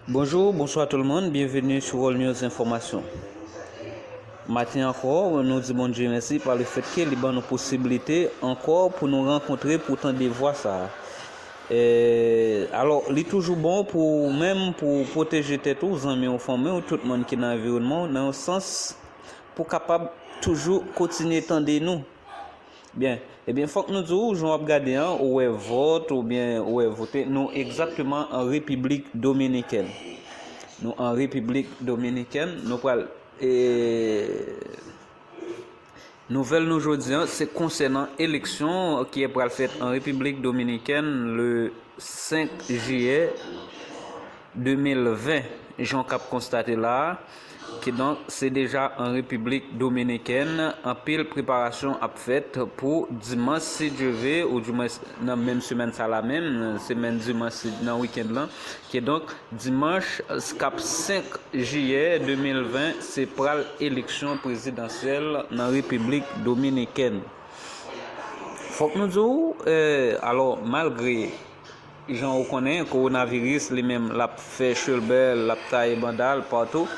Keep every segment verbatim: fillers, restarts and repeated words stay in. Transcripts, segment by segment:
Bonjou, bonswa tout le monde, byenveni sou World News Enfòmasyon. Maten ankò, nou di Bondye mèsi pa le fèt ke li ban nou posiblite ankò pou nou rankontre pou tande vwa sa a. E, alò, li toujou bon pou ou menm, pou pwoteje tèt ou, zanmi w, fanmi w, tout moun ki nan anviwònman w, nan yon sans pou kapab toujou kontinye tande nou. Byen, ebyen, fòk nou di w, jan w ap gade an, ou wè vòt, oubyen ou wè vote, nou egzakteman an Repiblik Dominikèn. Nou an Repiblik Dominikèn, nou pral, e, nouvèl nou jodi an, se konsènan eleksyon ki pral fèt an Repiblik Dominikèn le senk jiyè de mil ven, jan w k ap konstate la a. Kidonk, se deja an Repiblik Dominikèn, anpil preparasyon ap fèt pou dimanch, si Dye ve, ou dimwens nan menm semèn sa la menm, semèn dimanch, si, nan wikenn lan. Kidonk, dimanch k ap senk jiyè de mil ven, se pral eleksyon prezidansyèl nan Repiblik Dominikèn. Fòk nou di w, e, alò, malgre jan ou konnen, kowonaviris li menm, l ap fè chelbè, l ap taye banda l patou.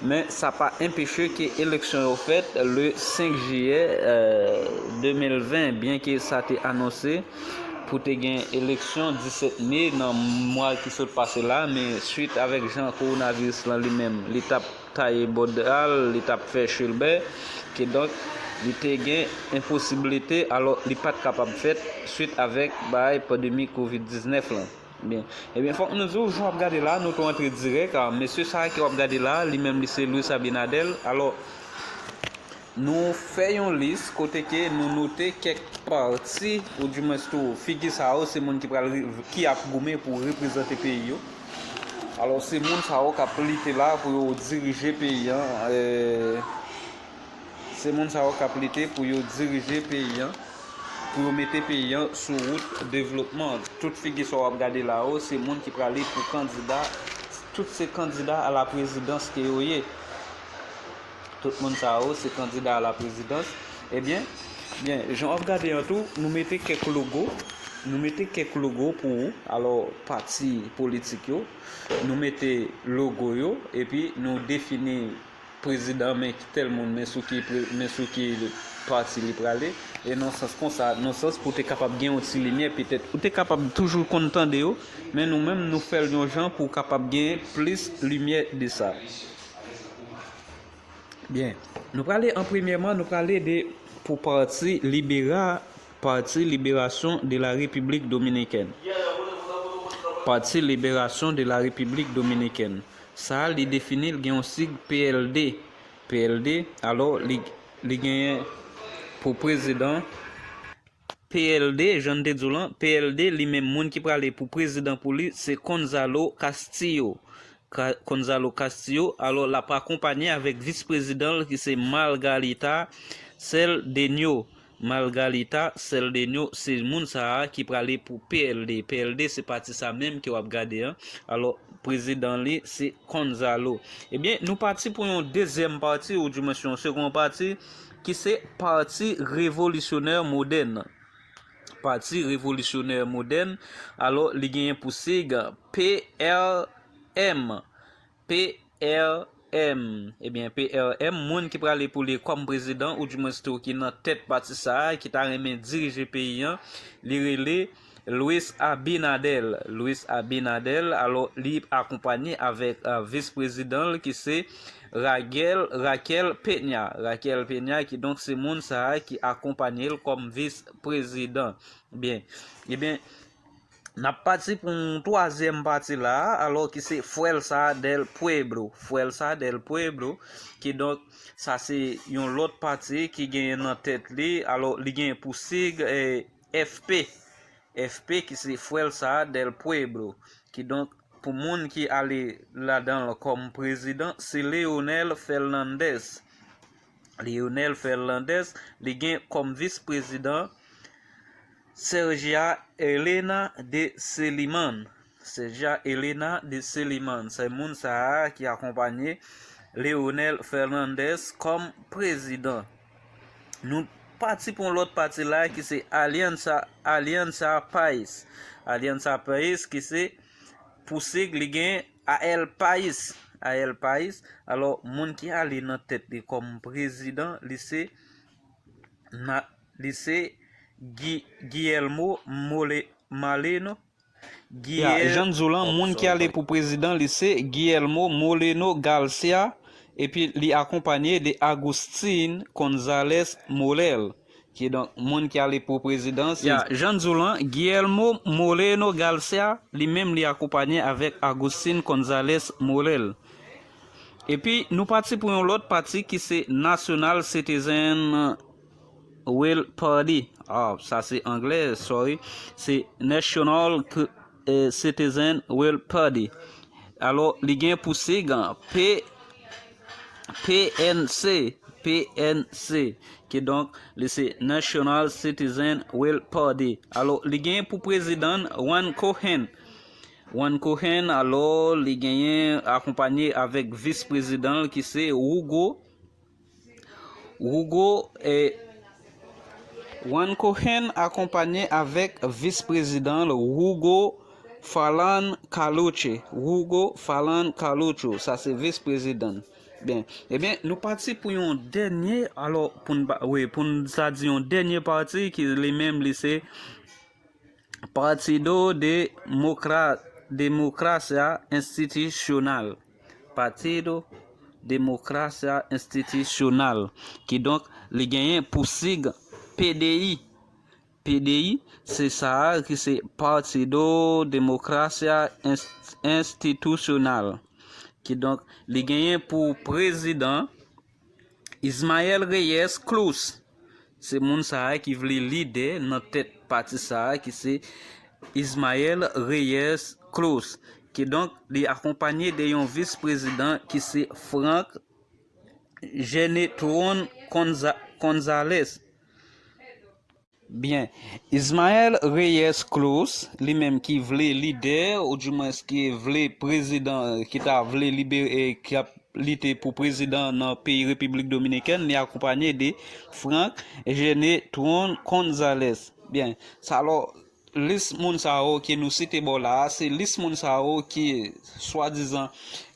Men sa pa enpeche ke eleksyon yo fèt le senk jiyè, e, de mil ven, byen ke sa te anonse pou te gen eleksyon disèt me nan mwa ki sot pase la, men swit avèk jan kowonaviris lan li menm, li t ap taye banda l, li t ap fè chelbè, kidonk, li te gen enposiblite, alò, li pa t kapab fèt swit avèk bagay pandemi kovid diznèf lan. Byen, ebyen, fòk nou di w, jan w ap gade la, nou tou antre dirèk. A, mesye sa a ke w ap gade la, li menm, li se Luis Abinader. Alò, nou fè yon lis kote ke nou note kèk pati, oudimwens tou, figi sa yo, se moun ki pral re-, ki ap goumen pou reprezante peyi yo. Alò, se moun sa yo k ap lite la pou yo dirije peyi an. E, se moun sa yo k ap lite pou yo dirije peyi an, pou yo mete peyi an sou wout devlopman. Tout figi sa w ap gade la yo, se moun ki prale pou kandida, tout se kandida a la prezidans ke yo ye. Tout moun sa yo, se kandida a la prezidans. Ebyen, byen, jan w ap gade an tou, nou mete kèk logo, nou mete kèk logo pou ou, alò, pati politik yo, nou mete logo yo, epi nou defini prezidan, men ki tèl moun, men sou ki pre-, men sou ki pati li prale, e nan sans konsa, nan sans pou te kapab gen yon ti limyè, petèt, ou te kapab toujou konn tande yo, men nou menm, nou fè l yon jan pou kapab gen plis limyè de sa. Byen, nou prale an premyèman, nou prale de, pou Pati Libera-, Pati Liberasyon de la Repiblik Dominikèn. Pati Liberasyon de la Repiblik Dominikèn. Sa a, li defini l gen yon sig P L D. P L D, alò, li, li genyen pou prezidan P L D, jan n te di w lan, P L D, li menm, moun ki prale pou prezidan pou li, se Gonzalo Castillo. Ka-, Gonzalo Castillo, alò, l ap akonpanye avèk vis prezidan l ki se Margarita Cerdeño. Margarita Cerdeño, se moun sa a ki prale pou P L D. P L D, se pati sa menm ke w ap gade an. Alò, prezidan li, se Gonzalo. Ebyen, nou pati pou yon dezyèm pati, oudimwens yon segon pati, ki se Pati Revolisyonè Modèn. Pati Revolisyonè Modèn, alò, li genyen pou sig P R M. P R M. Ebyen, P R M, moun ki prale pou li kòm prezidan, oudimwens tou ki nan tèt pati sa a, ki ta renmen dirije peyi an, li rele Luis Abinader. Luis Abinader, alò, li akonpanye avèk, a, vis prezidan l ki se Raquel, Raquel Peña. Raquel Peña, ki donk se moun sa a ki akonpanye l kòm vis prezidan. Byen. Ebyen, n ap pati pou yon twazyèm pati la a, alò ki se Fuerza del Pueblo. Fuerza del Pueblo, ki donk, sa se yon lòt pati ki genyen nan tèt li, alò li genyen pou sig, e, F P. F P ki se Fuerza del Pueblo, ki donk, pou moun ki ale ladan l kòm prezidan, se Leonel Fernandez. Leonel Fernandez, li gen kòm vis prezidan Sergio Elena de Celiman. Sergio Elena de Celiman, se moun sa a ki akonpanye Leonel Fernandez kòm prezidan. Nou pati pou yon lòt pati la ki se Alianza, Alianza País. Alianza País ki se pou sig li gen A L País, A L País. Alò, moun ki ale nan tèt li kòm prezidan, li se, na- li se Gui- Guillermo Mole- Maleno. Ya, jan n di w lan, moun ki ale pou prezidan, li se Guillermo Moleno Garcia, epi li akonpanye de Agustin Gonzalez Molel. Kidonk, moun ki ale pou prezidan, se, ya, jan n di w lan, Guillermo Moleno Garcia, li menm li akonpanye avèk Agustin Gonzalez Molel. Epi, nou pati pou yon lòt pati ki se National Citizen Will Party. Ah, sa se anglè, sorry. Se National Citizen Will Party. Alò, li gen pou sig P- P N C, P N C, kidonk, li se National Citizen Will Party. Alò, li gen pou prezidan Juan Cohen. Juan Cohen, alò, li genyen akonpanye avèk vis prezidan l ki se Hugo Hugo, eh, Juan Cohen akonpanye avèk vis prezidan l Hugo Falan Caluche. Hugo Falan Caluche, sa se vis prezidan. Byen, ebyen, nou pati pou yon dènye, alò, pou n pa, wi, pou n sa di yon dènye pati ki li menm, li se Partido Democra- Democracia Institucional. Partido Democracia Institucional. Kidonk, li genyen pou sig P D I. P D I, se sa a ki se Partido Democracia Institucional. Kidonk, li genyen pou prezidan Ismael Reyes Cruz. Se moun sa a ki vle lidè nan tèt pati sa a ki se Ismael Reyes Cruz. Kidonk, li akonpanye de yon vis prezidan ki se Frank Genetron Gonzalez. Byen, Ismael Reyes Cruz, li menm ki vle lidè, oudimwens ki vle prezidan, ki ta vle libere, ki ap lite pou prezidan nan peyi Repiblik Dominikèn, li akonpanye de Frank Genetron Gonzalez. Byen, sa alò, lis moun sa yo ke nou site bò la a, se lis moun sa yo ki swadizan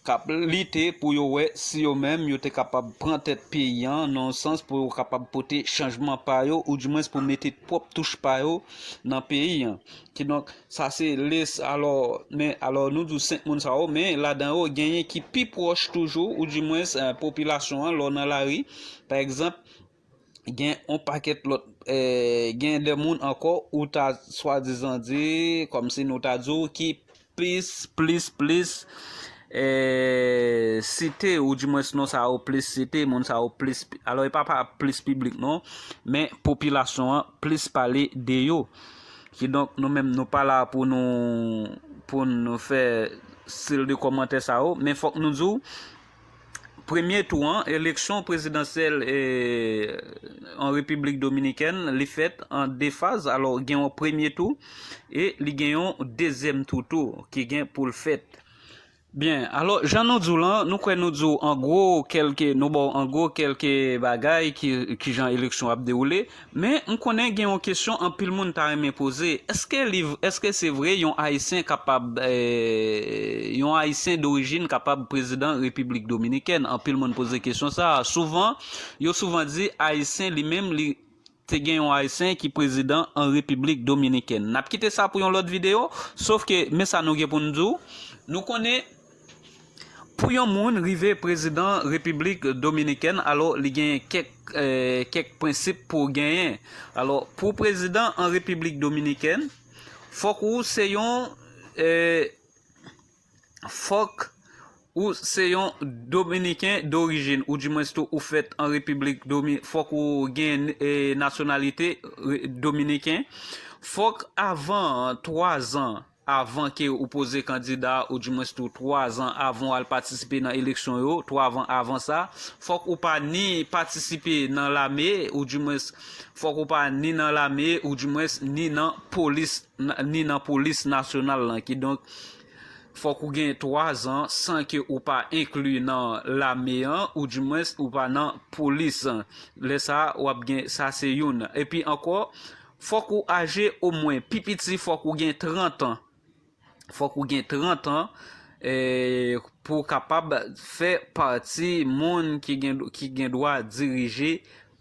k ap lite pou yo wè si yo menm yo te kapab pran tèt peyi an, nan yon sans pou yo kapab pote chanjman pa yo, oudimwens pou mete pwòp touch pa yo nan peyi an. Kidonk, sa se lis, alò, men, alò, nou di w senk moun sa yo, men ladan yo, genyen ki pi pwòch toujou, oudimwens, eh, popilasyon an, lè w nan lari, pa egzanp, gen yon pakèt lòt, eh, gen de moun ankò ou ta swadizan di, kòmsi nou ta di w, ki plis, plis, plis, eh, site, oudimwens non sa yo plis site, moun sa yo plis, alò e pa, pa plis piblik non, men popilasyon an plis pale de yo. Kidonk, nou menm, nou pa la pou nou, pou nou fè stil de kòmantè sa yo, men fòk nou di w, premye tou an, eleksyon prezidansyèl, eh, an Repiblik Dominikèn, li fèt an de faz. Alò, gen yon premye tou e li gen yon dezyèm tou tou ki gen pou l fèt. Byen, alò, jan nou di w lan, nou kwè nou di w an gwo kèlke, nou ba w an gwo kèlke bagay ki, kijan eleksyon ap dewoule. Men, m konnen gen yon kesyon anpil moun ta renmen poze. Èske li, èske se vre yon Ayisyen kapab, eh, yon Ayisyen dorijin kapab prezidan Repiblik Dominikèn? Anpil moun poze kesyon sa a. Souvan, yo souvan di Ayisyen li menm, li te gen yon Ayisyen ki prezidan an Repiblik Dominikèn. N ap kite sa pou yon lòt videyo, sof ke, men sa nou gen pou n di w, nou konnen pou yon moun rive prezidan Repiblik Dominikèn, alò, li gen kèk, eh, kèk prensip pou genyen. Alò, pou prezidan an Repiblik Dominikèn, fòk ou se yon, eh, fòk ou se yon Dominiken dorijin, oudimwens tou ou fèt an Repiblik Domi-, fòk ou gen, eh, nasyonalite, eh, dominiken. Fòk avan twa zan, avan ke ou poze kandida, oudimwens tou twa zan avan w al patisipe nan eleksyon yo, twa zan avan sa, fòk ou pa ni patisipe nan lame, oudimwens fòk ou pa ni nan lame, oudimwens ni nan polis, ni nan polis nasyonal lan. Kidonk, fòk ou gen twa zan san ke ou pa enkli nan lame an, oudimwens ou pa nan polis. Lè sa a, w ap gen, sa se youn. Epi ankò, fòk ou aje omwen, pi piti, fòk ou gen trant an. Fòk ou gen trant an. eh, pou w kapab fè pati moun ki gen, ki gen dwa dirije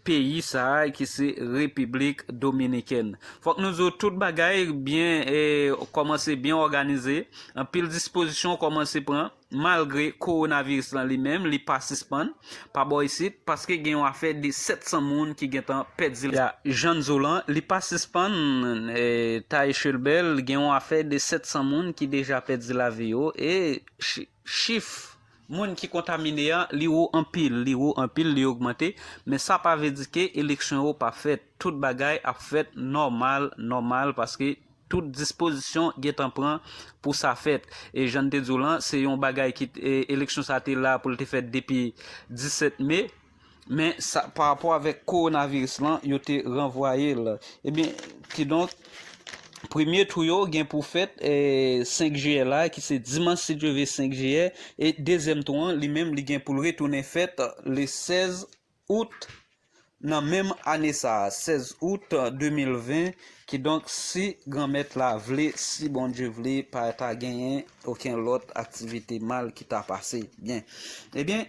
peyi sa a ki se Repiblik Dominikèn. Fòk nou di w tout bagay byen, eh, kòmanse byen òganize. Anpil dispozisyon kòmanse pran, malgre kowonaviris lan li menm, li pa sispann pa bò isit, paske gen yon afè de sèt san moun ki gentan pèdi. Ya, Janzo lan, li pa sispann, eh, taye chelbè l, gen yon afè de sèt san moun ki deja pèdi lavi yo, e chi-, chif moun ki kontamine a, li wo anpil, li wo anpil, li ogmante, men sa pa vle di ke eleksyon yo pa fèt. Tout bagay ap fèt nòmal, nòmal, paske tout dispozisyon gentan pran pou sa fèt. E jan n te di w lan, se yon bagay ki, e, eleksyon sa te la pou l te fèt depi disèt me, men sa, pa rapò avèk kowonaviris lan, yo te ranvwaye l. Ebyen, kidonk, premye tou yo gen pou fèt, e, senk jiyè la, ki se dimanch, si Dye ve, senk jiyè, e dezyèm tou an, li menm, li gen pou l retounen fèt le sèz out nan menm ane sa a, sèz out de mil ven, kidonk, si Granmèt la vle, si Bondye vle, pa ta genyen okenn lòt aktivite mal ki ta pase. Byen. Ebyen,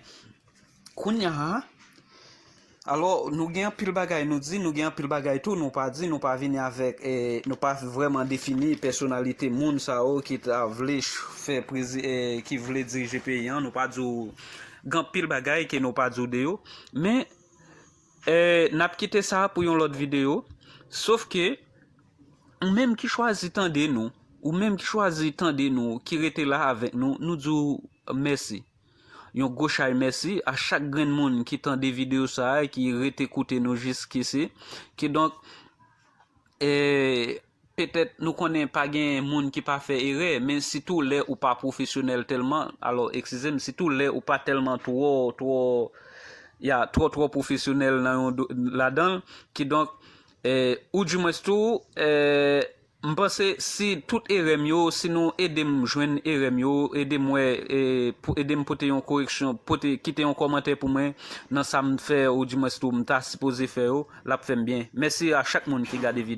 kounye a, alò, nou gen anpil bagay nou di, nou gen anpil bagay tou nou pa di, nou pa vini avèk, eh, nou pa vrèman defini pèsonalite moun sa yo ki ta vle ch-, fè prezi-, eh, ki vle dirije peyi an, nou pa di w, gen anpil bagay ke nou pa di w de yo, men, eh, n ap kite sa pou yon lòt videyo, sof ke ou menm ki chwazi tande nou, ou menm ki chwazi tande nou, ki rete la avèk nou, nou di w mèsi. Yon gwo chay mèsi a chak grenn moun ki tande videyo sa a, ki rete koute nou jiskisi. Kidonk, eh, petèt nou konnen pa gen moun ki pa fè erè, men sitou lè ou pa pwofesyonèl tèlman, alò, eskize m, sitou lè ou pa tèlman twò, twò, ya, twò, twò pwofesyonèl nan yon do-, ladan l, kidonk, eh, oudimwens tou, eh, m panse si tout erè m yo, si nou ede m jwenn erè m yo, ede m wè, eh, pou, ede m pote yon koreksyon, pote, kite yon kòmantè pou mwen nan sa m fè, oudimwens tou m ta sipoze fè yo, l ap fè m byen. Mèsi a chak moun ki gade videyo.